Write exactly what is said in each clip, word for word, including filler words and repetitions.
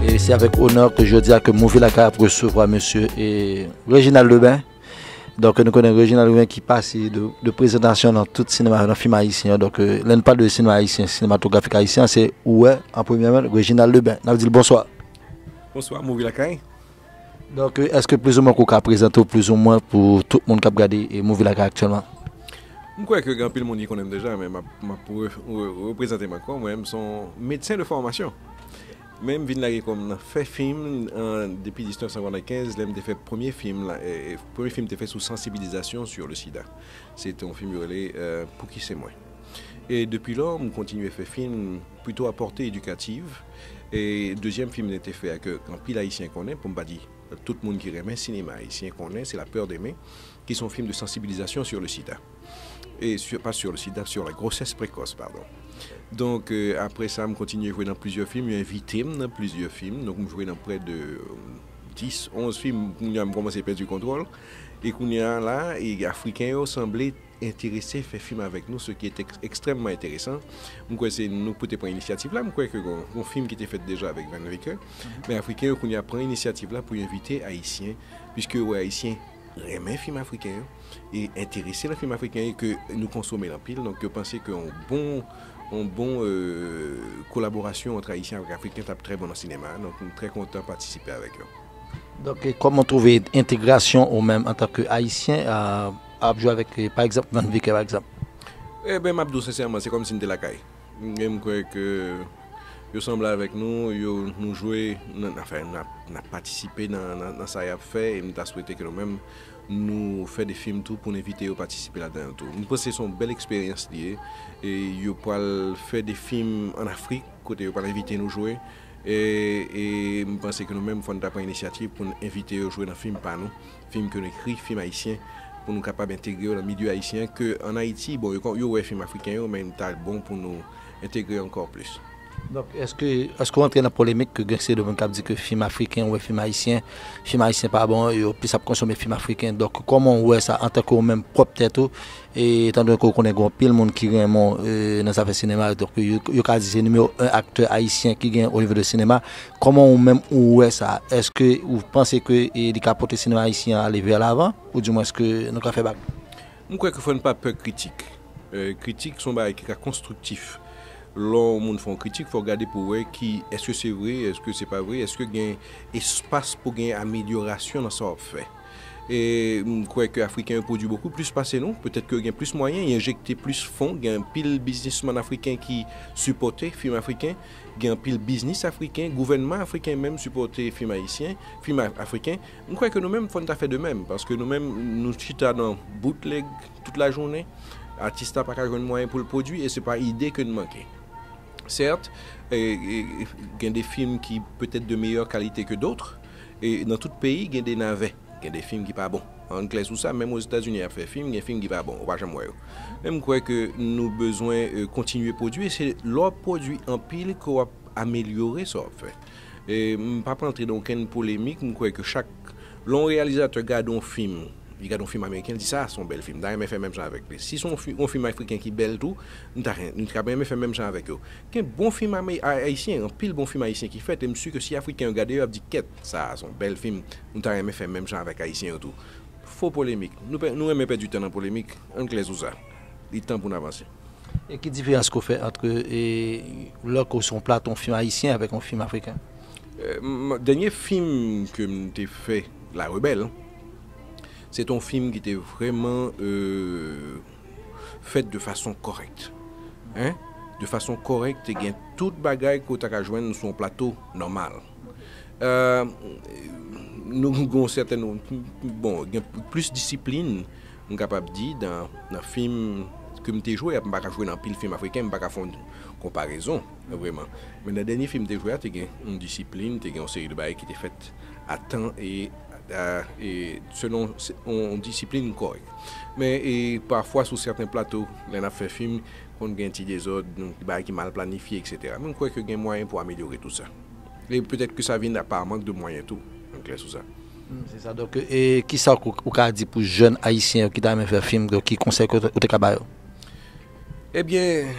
E se avèk onè ke jodi a ke Movie Lakay ap resevwa mesye e Reginald Lebin. Donk, nou konnen Reginald Lebin ki pase de, de prezantasyon nan tout sinema, nan fim ayisyen an. Donk, eh, lè n pale de sinema ayisyen, sinematografik ayisyen, se ou wè, an premye men, Reginald Lebin. N ap di l bonswa. Bonswa, Movie Lakay. Donk, eh, èske plizoumwen ou ka prezante w plizoumwen pou tout moun k ap gade, eh, Movie Lakay aktyèlman? M kwè ke gen anpil moun ki konnen m deja, men m ap, m ap re-, re-, reprezante m ankò. Mwen, m se yon medsen de fòmasyon. Men m vin lage kò m nan fè fim, an, depi mil nèf san katrevenkenz, lè m te fè premye fim la, e, e, premye fim te fè sou sansibilizasyon sur le sida. Se te yon fim yo rele, euh, Pouki se mwen. E depi lò, m kontinye fè fim plito a pòte edikativ. E dezyèm fim mwen te fè a ke anpil Ayisyen konnen, pou m pa di tout moun ki renmen sinema ayisyen konnen, se La peur d'aimer, ki se yon fim de sansibilizasyon sur le sida. E sur, pa sur le sida, sur la grossesse précoce, pardon. Donk, euh, apre sa, m kontinye jwe nan plizyè fim, yo envite m nan plizyè fim, donk m jwe nan prè de, euh, dis, onz fim, kounye a m kòmanse pèdi kontwòl, e kounye a la, e Afriken yo sanble enterese fè fim avèk nou, ce qui est ex-, extrêmement intéressant. M kwè se nou pou te pran inisyativ la, m kwè ke gon, gon fim ki te fèt deja avèk Van Vicker, men Afriken yo kounye a pran inisyativ la pou yo envite Ayisyen, piske yo wè Ayisyen renmen fim afriken yo, e enterese nan fim afriken yo, ke nou konsome l anpil, donk yo panse ke yon bon, yon bon, euh, kolaborasyon ant Ayisyen avèk Afriken t ap trè bon nan sinema a, donk m trè kontan patisipe avèk yo. Donk, e kòman w twouve entegrasyon ou menm antanke Ayisyen, a, ap jwe avèk, e, pa egzanp, Van Vicker, pa egzanp? Eben, m ap di w sensèman, se kòmsi m te lakay. Men m kwè ke yo sanble avèk nou, yo, nou jwe, nan, anfen, n ap, n ap patisipe nan, nan, nan sa y ap fè, e m ta swete ke nou menm, nou fè de fim tou pou n envite yo patisipe ladan l tou. M panse se yon bèl eksperyans li ye, e yo pral fè de fim ann Afrik, kote yo pral envite nou jwe, e, e m panse ke nou menm, fò n ta pran inisyativ pou n envite yo jwe nan fim pa nou, fim ke nou ekri, fim ayisyen, pou nou kapab entegre yo nan milye ayisyen, ke ann Ayiti, bon, yo, yo wè fim afriken yo, men ta bon pou nou entegre ankò plis. Donk, èske, èske w antre nan polemik ke gen seri de moun k ap di ke fim afriken, ou wè fim ayisyen, fim ayisyen pa bon, yo plis ap konsome fim afriken. Donk, kòman w wè sa antanke ou menm pwòp tèt ou, e etan done ke w konnen gen anpil moun ki renmen w, e, nan zafè sinema, donk yo, yo ka di se nimewo en aktè ayisyen ki gen o nivo de sinema. Kòman ou menm ou wè sa? Èske ou panse ke, e, li ka pote sinema ayisyen an ale vè lavan? Ou di mwens ke nou ka fè bagay? M kwè ke fò n pa pè kritik. Eh, kritik se yon bagay ki ka konstriktif. Lè yon moun fè yon kritik, fò w gade pou w wè ki, èske se vre, èske se pa vre, èske gen espas pou gen amelyorasyon nan sa w ap fè. E m kwè ke Afriken yo pwodui bokou plis pase nou, petèt ke yo gen plis mwayen, yo enjekte plis fon, gen anpil biznismann afriken ki sipòte fim afriken, gen anpil biznis afriken, gouvènman afriken menm sipòte fim ayisyen, fim a-, afriken. M kwè ke nou menm, fò n ta fè de menm, paske nou menm, nou chita nan bootleg tout lajounen, atis la pa ka jwenn mwayen pou l pwodui, e se pa ide ke n manke. Sèt, e, e, gen de fim ki petèt de meyè kalite ke dòt, e nan tout peyi, gen de navè, gen de fim ki pa bon. Ann klè sou sa, menm Ozetazini ap fè fim, gen fim ki pa bon, ou pa janm wè yo. Men m kwè ke nou bezwen, e, kontinye pwodui, e se lè w ap pwodui anpil ke w ap amelyore sa w ap fè. E m p ap rantre nan okenn polemik, m kwè ke chak, lè yon reyalizatè gade yon fim, li gade yon fim ameriken, li di, "Sa a se yon bèl fim, m ta renmen fè menm jan avèk li." Si se yon fi-, yon fim afriken ki bèl tou, m ta ren-, m ta renmen fè menm jan avèk yo. Gen bon fim ame-, a-, ayisyen, anpil bon fim ayisyen ki fèt, e m si ke si Afriken yo gade yo, y ap di, "Kèt, sa a se yon bèl fim, m ta renmen fè menm jan avèk Ayisyen yo tou." Fo polemik. Nou pè-, nou renmen pèdi tan nan polemik, ann klè sou sa. Li tan pou n avanse. E ki diferans ke w fè ant, e, lè ke w sou yon plato yon fim ayisyen avèk yon fim afriken? Eh, m-, dènye fim ke m te fè, La Rebelle, se te yon fim ki te vrèman, eh, fèt de fason kòrèk. Hein? De fason kòrèk, te gen tout bagay ke w ta ka jwenn sou yon plato nòmal. Euh, nou gen yon sètèn, bon, gen plis disiplin, m kapab di, nan, nan fim ke m te jwe a, m pa ka jwe nan anpil fim afriken, m pa ka fè yon konparezon, vrèman. Men nan dènye fim m te jwe a, te gen yon disiplin, te gen yon seri de bagay ki te fèt a tan e, a, e selon se, yon, yon disiplin kòrèk. Men, e, pafwa, sou sèten plato, lè n ap fè fim, konn gen ti dezòd, yon ti bagay ki mal planifye, et cetera. Men m kwè ke gen mwayen pou amelyore tou sa. E petèt ke sa vin pa mank de mwayen tou, ann klè sou sa. Hmm, se sa. Donk, e kisa ou, ou ka di pou jèn ayisyen yo ki ta renmen fè fim, donk, ki konsèy ke ou te ka ba yo? Ebyen,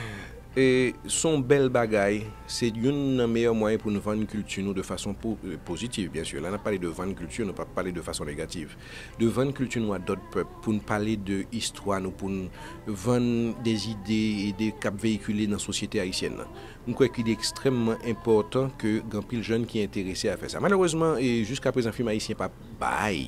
E se yon bèl bagay, se youn nan meyè mwayen pou n vann kilti nou de fason po- pozitiv, byen si. Lè n ap pale de vann kilti, nou p ap pale de fason negativ. De vann kilti nou a dòt pèp, pou n pale de istwa nou, pou n vann de zide e de k ap veyikile nan sosyete ayisyèn nan. M kwè ki li ekstrèmman enpòtan ke gen anpil jèn ki enterese a fè sa. Malerezman, e jiskaprezan, fim ayisyen pa bay,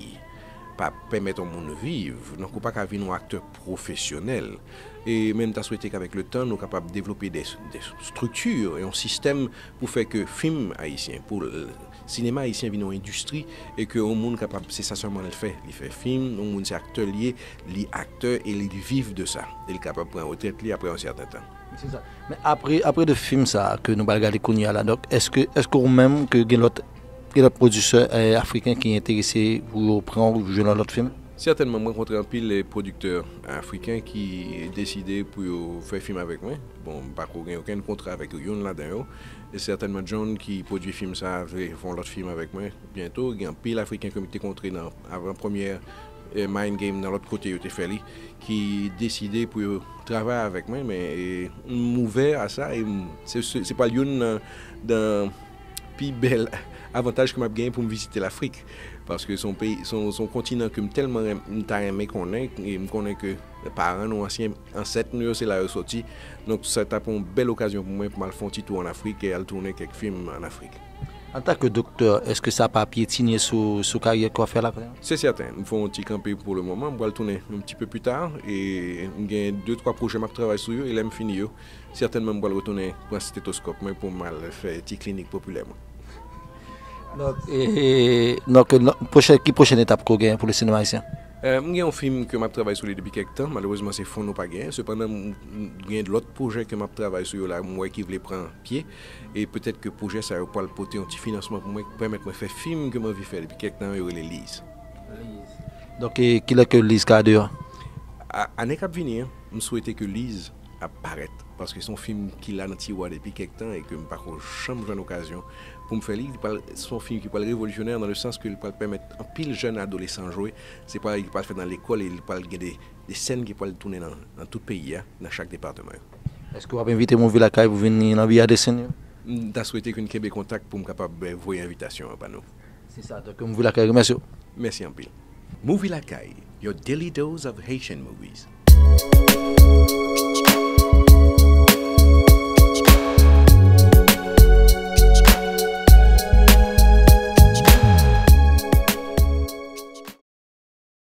pa pèmèt yon moun viv. Donk, ou pa ka vin yon aktè pwofesyonèl. E men m ta swete k'avèk le tan, nou kapab devlope de, de strikti, yon sistèm pou fè ke fim ayisyen, pou l- sinema ayisyen vin yon endistri e ke yon moun kapab, se sa sèlman l fè. Li fè fim, yon moun se aktè li ye, li aktè e li viv de sa. E li kapab pran retrèt li apre yon sèten tan. Se sa. Men apre, apre de fim sa ke nou pral gade kounye a la, donk, èske, èske ou menm ke gen lòt, gen lòt pwodisè, eh, afriken ki enterese pou yo pran w jwe nan lòt fim? Sètènman, m rankontre anpil, eh, pwodiktè afriken ki deside pou yo fè fim avèk mwen. Bon, m pa ko gen okenn kontra avèk yo, youn ladan yo. E sètènman, John ki pwodui fim sa a vle fè yon lòt fim avèk mwen byento. Gen anpil afriken ke m te kontre nan avan premyè, eh, Mind Game nan lòt kote yo te fè li, ki deside pou yo travay avèk mwen, men, eh, m ouvè a sa e m- se, se, se pral youn nan, nan pi bèl avantaj ke m ap genyen pou m vizite Lafrik. Paske se yon peyi, se yon, se yon kontinan ke m tèlman renm- m ta renmen konnen, e m konnen ke paran nou, ansyen ansèt nou yo, se la yo soti. Donk, sa t ap yon bèl okazyon pou mwen pou m al fè yon ti tou ann Afrik e al tounen kèk fim ann Afrik. Antanke doktè, èske sa pa pyetine sou, sou karyè ke w ap fè la? Se sèten, m fè yon ti kanpe pou le moman, m pral tounen yon ti pe pita, e m gen de, twa pwojè m ap travay sou yo, e lè m fini yo, sètènman m pral retounen pran stetoskòp mwen pou m al fè ti klinik popilè mwen. Donk, e, donk, non, pwochè- ki pwochèn etap ke w genyen pou le sinema ayisyen? Eh, m gen yon fim ke m ap travay sou li depi kèk tan. Malerezman, se fon nou pa genyen. Sepandan, m m gen lòt pwojè ke m ap travay sou yo la, m wè ki vle pran pye. E petèt ke pwojè sa yo pral pote yon ti finansman pou mwen, pèmèt mwen fè fim ke m anvi fè depi kèk tan yo, rele Liz. Donk, e, kilè ke Liz ka deyò? A- ane k ap vini an, m swete ke Liz ap parèt. Paske se yon fim ki la nan tiwa depi kèk tan e ke m pa ko janm jwenn okazyon pou m fè li. Li pral- se yon fim ki pral revolisyonè nan le sans ke li pral pèmèt anpil jèn adolesan jwe. Se pral, li pral fèt nan lekòl e li pral gen de, de sèn ki pral tounen nan, nan tout peyi a, nan chak depatman yo. Èske w ap envite Movie Lakay pou vin nan biyadessin yo? M ta swete ke n kenbe kontak pou m kapab, eh, voye envitasyon an ba nou. Se sa, donk Movie Lakay remèsye w. Mèsi anpil. Movie Lakay, your daily dose of Haitian movies.